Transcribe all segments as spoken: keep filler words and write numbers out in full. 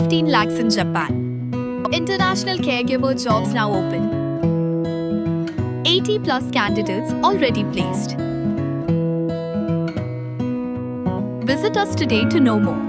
fifteen lakhs in Japan. International caregiver jobs now open. eighty plus candidates already placed. Visit us today to know more.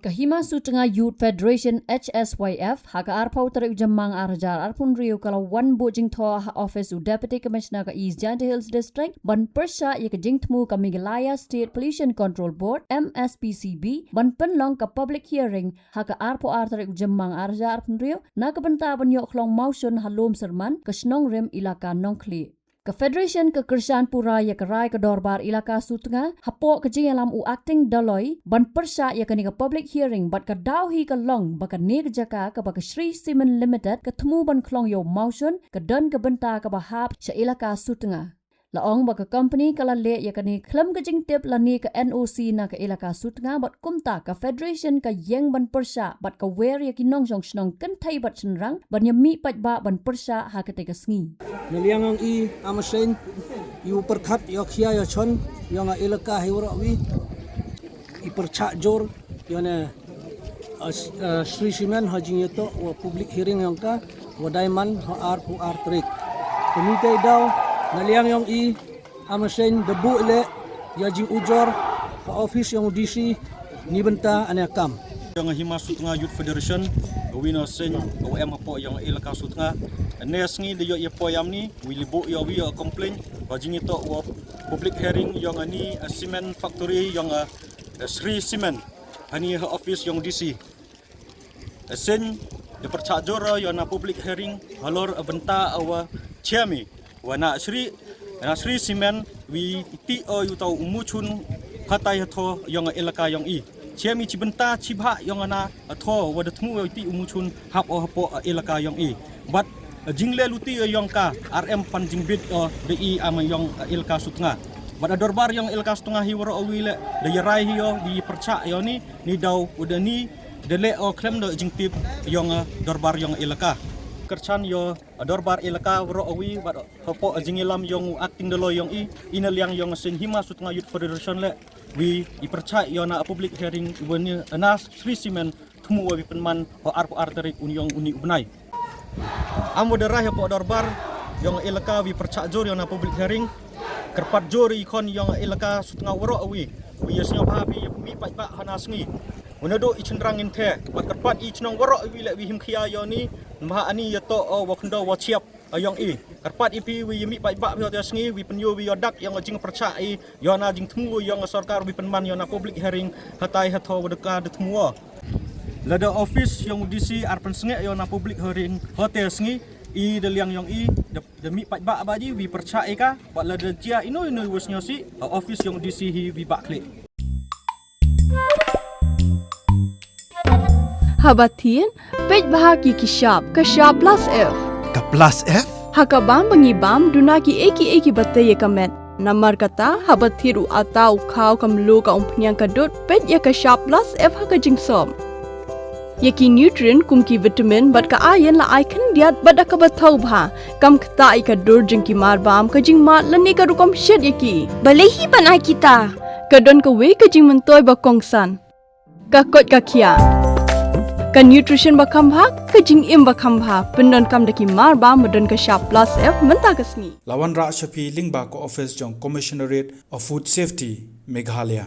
Ka Hima Sutnga Youth Federation, H S Y F, ha ka arphew tarik u Jymmang ar hajar arphew hynriew ka la wan buh jingthoh ha office u Deputy Commissioner ka East Jaintia Hills District ban pyrshah ïa ka jingthmu ka Meghalaya State Pollution Control Board, M S P C B, ban pynlong ka public hearing ha ka arphew ar tarik u Jymmang ar hajar arphew hynriew na ka bynta ban ïoh khlong mawshun ha Lum Syrman, ka shnong rim Elaka Nongkhlieh. Ka Federation ka kyrshan pura ïa ka rai ka Dorbar Elaka Sutnga hapoh ka jingïalam u Acting Doloi ban pyrshah ïa kane ka public hearing, bad ka daw hi ka long ba kane ka jaka kaba ka Shree Cement Limited ka thmu ban khlong ïa u mawshun ka don ka bynta kaba hap sha Elaka Sutnga. La ong ba ka company ka la leh ïa kane khlem ka jingtip lane ka N O C na ka Elaka Sutnga, bad kumta ka Federation ka ïeng ban pyrshah bad ka wer ïa ki nongshong shnong kynthei bad shynrang ban ïa mih paidbah ban pyrshah ha katei ka sngi. Na liang yong i, Ama Seng, i u pyrkhat ïa khia ïa chon yong a Elaka hi waroh wi, i pyrshah jur ïa ne, a, s-, a, Shree Cement ha jingïatoh wa public hearing yong ka wa Diamond ha arphew ar tarik. Kani tei daw, na liang yong i, Ama Seng, da buh leh ïa jingujor ha office yong u D C ni bynta ane kam. Yong a Hima Sutnga Youth Federation, wi na seng wa em hapoh yong a Elaka Sutnga, ne sngi da ïoh ïa poi amni wi li buh ïa wi ïa complain wa jingïatoh wa public hearing yong ani, a, cement factory yong a, a, Shree Cement hani ha office yong D C. A seng da pyrshah jur ïa na public hearing halor a bynta a wa chiami wa na Shree, na Shree Cement wi iti o yu tau u mawshun hatai hatho yong a Elaka yong i. Chiami chi bynta chi bha yong a na hatho wa da thmu wi iti u mawshun hap o hapoh a Elaka yong i. Bad a jingle luti o yong ka ar em pan jingbit o da i ama yong a Elaka Sutnga. Bad a Dorbar yong Elaka Sutnga hi waroh wi leh da ïarai hi o wi pyrshah ïa ni, ni daw u da ni da leh o khlem da jingtip yong a Dorbar yong Elaka. Kyrshan ïa a Dorbar Elaka waroh wi bad hapoh a jingïalam yong u Acting Doloi yong i, i na liang yong a seng Hima Sutnga Youth Federation leh wi i pyrshah ïa na a public hearing wa ni na Shree Cement thmu wa wi pynman ha arphew ar tarik un yong uni u bnai. Am wa da rai hapoh Dorbar yong Elaka wi pyrshah jur ïa na public hearing. Kyrpad jur i khon yong Elaka Sutnga waroh wi, wi ïa sngewbha wi ïa mih paidbah ha na sngi. Wa na duh i shynrang ngin the, bad kyrpad i chnong waroh wi leh wi him khia ïa ni, mah ani ïa to o wa khyndaw wa chiap a yong i. Kyrpad i pi wi ïa mih paidbah wi ha te sngi wi pynïoh wi ïa dak yong a jingpyrshah i ïa na jingthmu yong a sorkar wi pynman ïa na public hearing hatai hatho wa da ka da thmu o. Lada office yong u D C ar pynsngeh ïa na public hearing ha te sngi, i da liang yong i da, da mih paidbah ba ji wi pyrshah i ka, bad lada jia ino ino wa sngewsih, a office yong u D C hi wi bah khlieh. Haba thied, peit bha ki ki shap, ka shap plus F. Ka plus F? Ha ka bam ba ngi bam, duna ki ei ki ei ki ba tei ïa ka met. Namar kata, haba thied u ata u khaw ka mluh ka umphniang ka dud, peit ïa ka shap plus F ha ka jingsop. Ïa ki nutrient kum ki vitamin bad ka iron la ai khyndiat bad da kaba thaw bha. Kam ktah ïa ka dur jong ki mar bam, ka jingmad lane ka rukom shet ïa ki. Balei hi ban ai kita? Ka don kawei ka jingmyntoi ba kongsan. Ka koit ka khiah. Ka nutrition ba kham bha, ka jingim ba kham bha. Pyndonkam da ki mar bam ba don ka shap plus F mynta ka sngi. La wanrah sha phi lyngba ka office jong Commissionerate of Food Safety, Meghalaya.